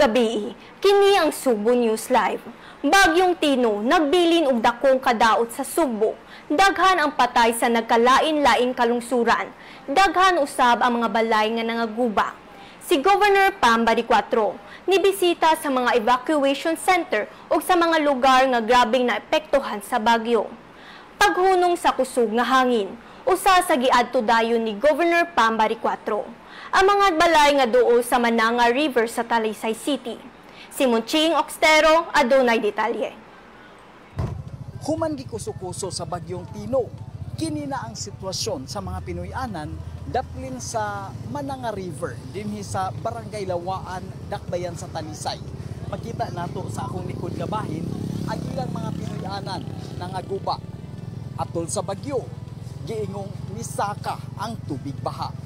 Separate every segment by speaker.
Speaker 1: Gabii, kini ang Sugbo News Live. Bagyong Tino nagbilin og dakong kadaot sa Sugbo. Daghan ang patay sa nagkalain-laing kalungsuran. Daghan usab ang mga balay nga nangaguba. Si Governor Pam Baricuatro nibisita sa mga evacuation center ug sa mga lugar nga grabeng naepektuhan sa bagyo. Paghunong sa kusog nga hangin, usa sa giadto dayon ni Governor Pam Baricuatro ang mga balay nga duol sa Mananga River sa Talisay City. Si Monching Oxtero adunay detalye.
Speaker 2: Human gikuso-kuso sa bagyong Tino, kini na ang sitwasyon sa mga Pinoy-anan daplin sa Mananga River dinhi sa Barangay Lawaan, Dakbayan sa Talisay. Makita nato sa akong likod nga bahin ang ilang mga Pinoy-anan nangaguba. Atol sa bagyo, giingong nisaka ang tubig baha.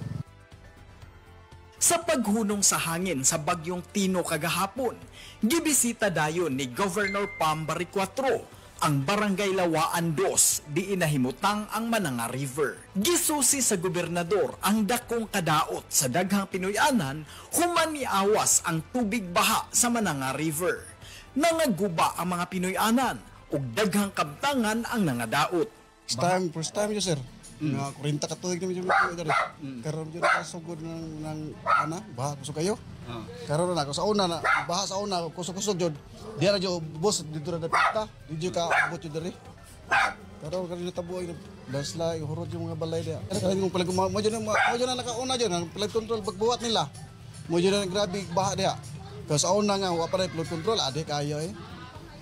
Speaker 2: Sa paghunong sa hangin sa bagyong Tino kagahapon, gibisita dayon ni Governor Pam Baricuatro ang Barangay Lawaan 2, di inahimutang ang Mananga River. Gisusi sa gobernador ang dakong kadaot sa daghang Pinoy-anan human niawas ang tubig baha sa Mananga River. Nangaguba ang mga Pinoy-anan ug daghang kabtangan ang nangadaot.
Speaker 3: First time, first time yun, sir. Nga 40 ka tuig naman yung diri. Karon jud nakasugod ng ana, baha kusog kayo. Karon na ako sa una na baha sa una kusog-kusog jud. Diya ra jud ubos dito ra dapita. Di jud ka abot jud diri. Karon karon natabo ay landslide, hurot yung mga balay diya. Karon kung palag mo jud mo jud na nakauna jud ang flood control pagbuhat nila. Mo jud na grabe baha diha. Kaya sa una nga wa pa rin flood control, adi kayo eh.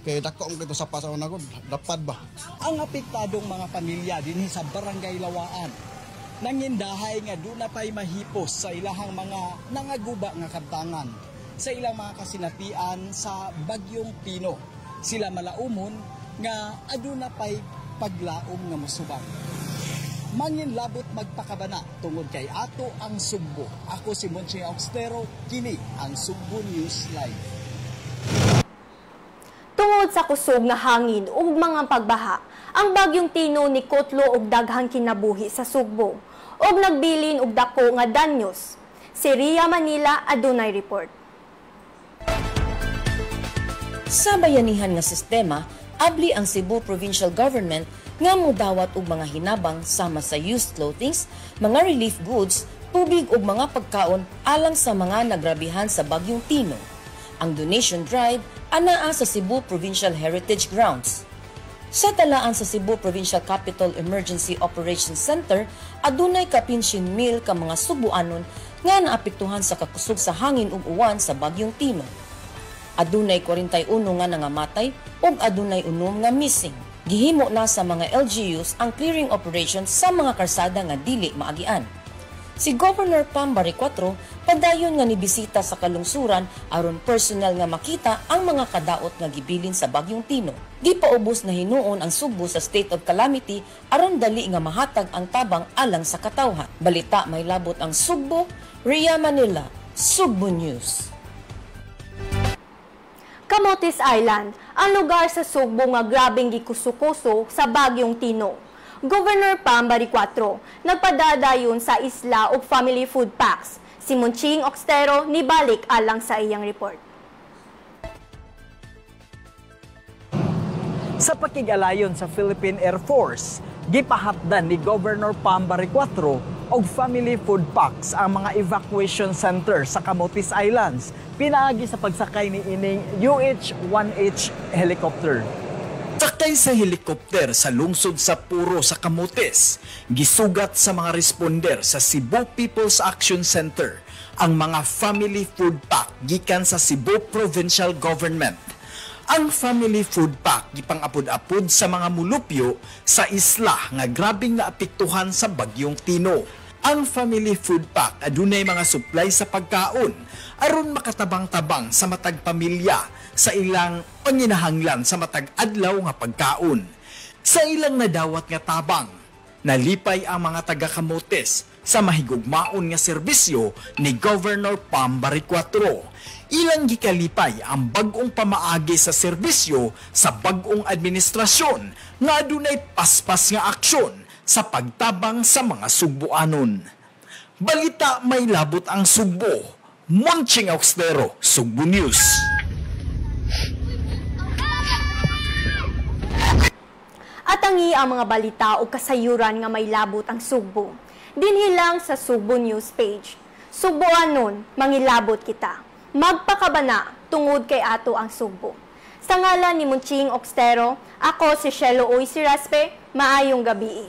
Speaker 3: Kaya dako ang kito sa pa sa una ko, dapad ba?
Speaker 2: Ang apektadong mga pamilya dinhi sa Barangay Lawaan nangindahay nga duna pay mahipos sa ilahang mga nangaguba nga kabtangan sa ilang mga kasinatian sa bagyong Tino. Sila malaumon nga aduna pay paglaom nga mosubang. Manginlabot magpakabana tungod kay ato ang Sugbo. Ako si Monche Augstero, kini ang Sugbo News Live.
Speaker 1: Tungod sa kusog nga hangin ug mga pagbaha, ang bagyong Tino ni kotlo og daghang kinabuhi sa Sugbo ug nagbilin og dako nga danyos. Si Ria Manila adunay report.
Speaker 4: Sa bayanihan nga sistema, abli ang Cebu Provincial Government nga mudawat og mga hinabang sama sa used clothings, mga relief goods, tubig ug mga pagkaon alang sa mga nagrabihan sa bagyong Tino. Ang donation drive anaa sa Cebu Provincial Heritage Grounds. Sa talaan sa Cebu Provincial Capital Emergency Operations Center, adunay kapin mil ka mga Subuanon nga naapektuhan sa kakusog sa hangin ug uwan sa bagyong Tino. Adunay 41 nga nangamatay ug adunay 6 nga missing. Gihimo na sa mga LGUs ang clearing operation sa mga karsada nga dili maagian. Si Governor Pam Baricuatro padayon nga nibisita sa kalungsuran aron personal nga makita ang mga kadaot nga gibilin sa bagyong Tino. Gipaubos na hinuon ang Sugbo sa state of calamity aron dali nga mahatag ang tabang alang sa katawhan. Balita may labot ang Sugbo, Ria Manila, Sugbo News.
Speaker 1: Camotes Island, ang lugar sa Sugbo nga grabeng gikusukuso sa bagyong Tino. Governor Pam Baricuatro nagpadadayon sa isla og family food packs. Si Monching Oxtero nibalik alang sa iyang report.
Speaker 2: Sa pakig-alayon sa Philippine Air Force, gipahapdan ni Governor Pam Baricuatro og family food packs ang mga evacuation center sa Camotes Islands pinaagi sa pagsakay ni ining UH-1H helicopter.
Speaker 5: Sakay sa helikopter sa lungsod sa Puro sa Camotes, gisugat sa mga responder sa Cebu People's Action Center ang mga family food pack gikan sa Cebu Provincial Government. Ang family food pack gipang-apod-apod sa mga mulupyo sa isla nga grabeng naapektuhan sa bagyong Tino. Ang family food pack adunay mga supply sa pagkaon aron makatabang-tabang sa matag pamilya sa ilang panginahanglan sa matag adlaw nga pagkaon. Sa ilang nadawat nga tabang, nalipay ang mga taga-Camotes sa mahigugmaon nga serbisyo ni Governor Pam Baricuatro. Ilang gikalipay ang bag-ong pamaagi sa serbisyo sa bag-ong administrasyon nga adunay paspas nga aksyon sa pagtabang sa mga Sugboanon. Balita may labot ang Sugbo, Monching Austero, Sugbo News.
Speaker 1: Atangi ang mga balita o kasayuran nga may labot ang Sugbo. Dinhi lang sa Sugbo News page. Sugboan nun, mangilabot kita. Magpakabana tungod kay ato ang Sugbo. Sa ngalan ni Munching Oxtero, ako si Shelo Uy Siraspe, maayong gabi.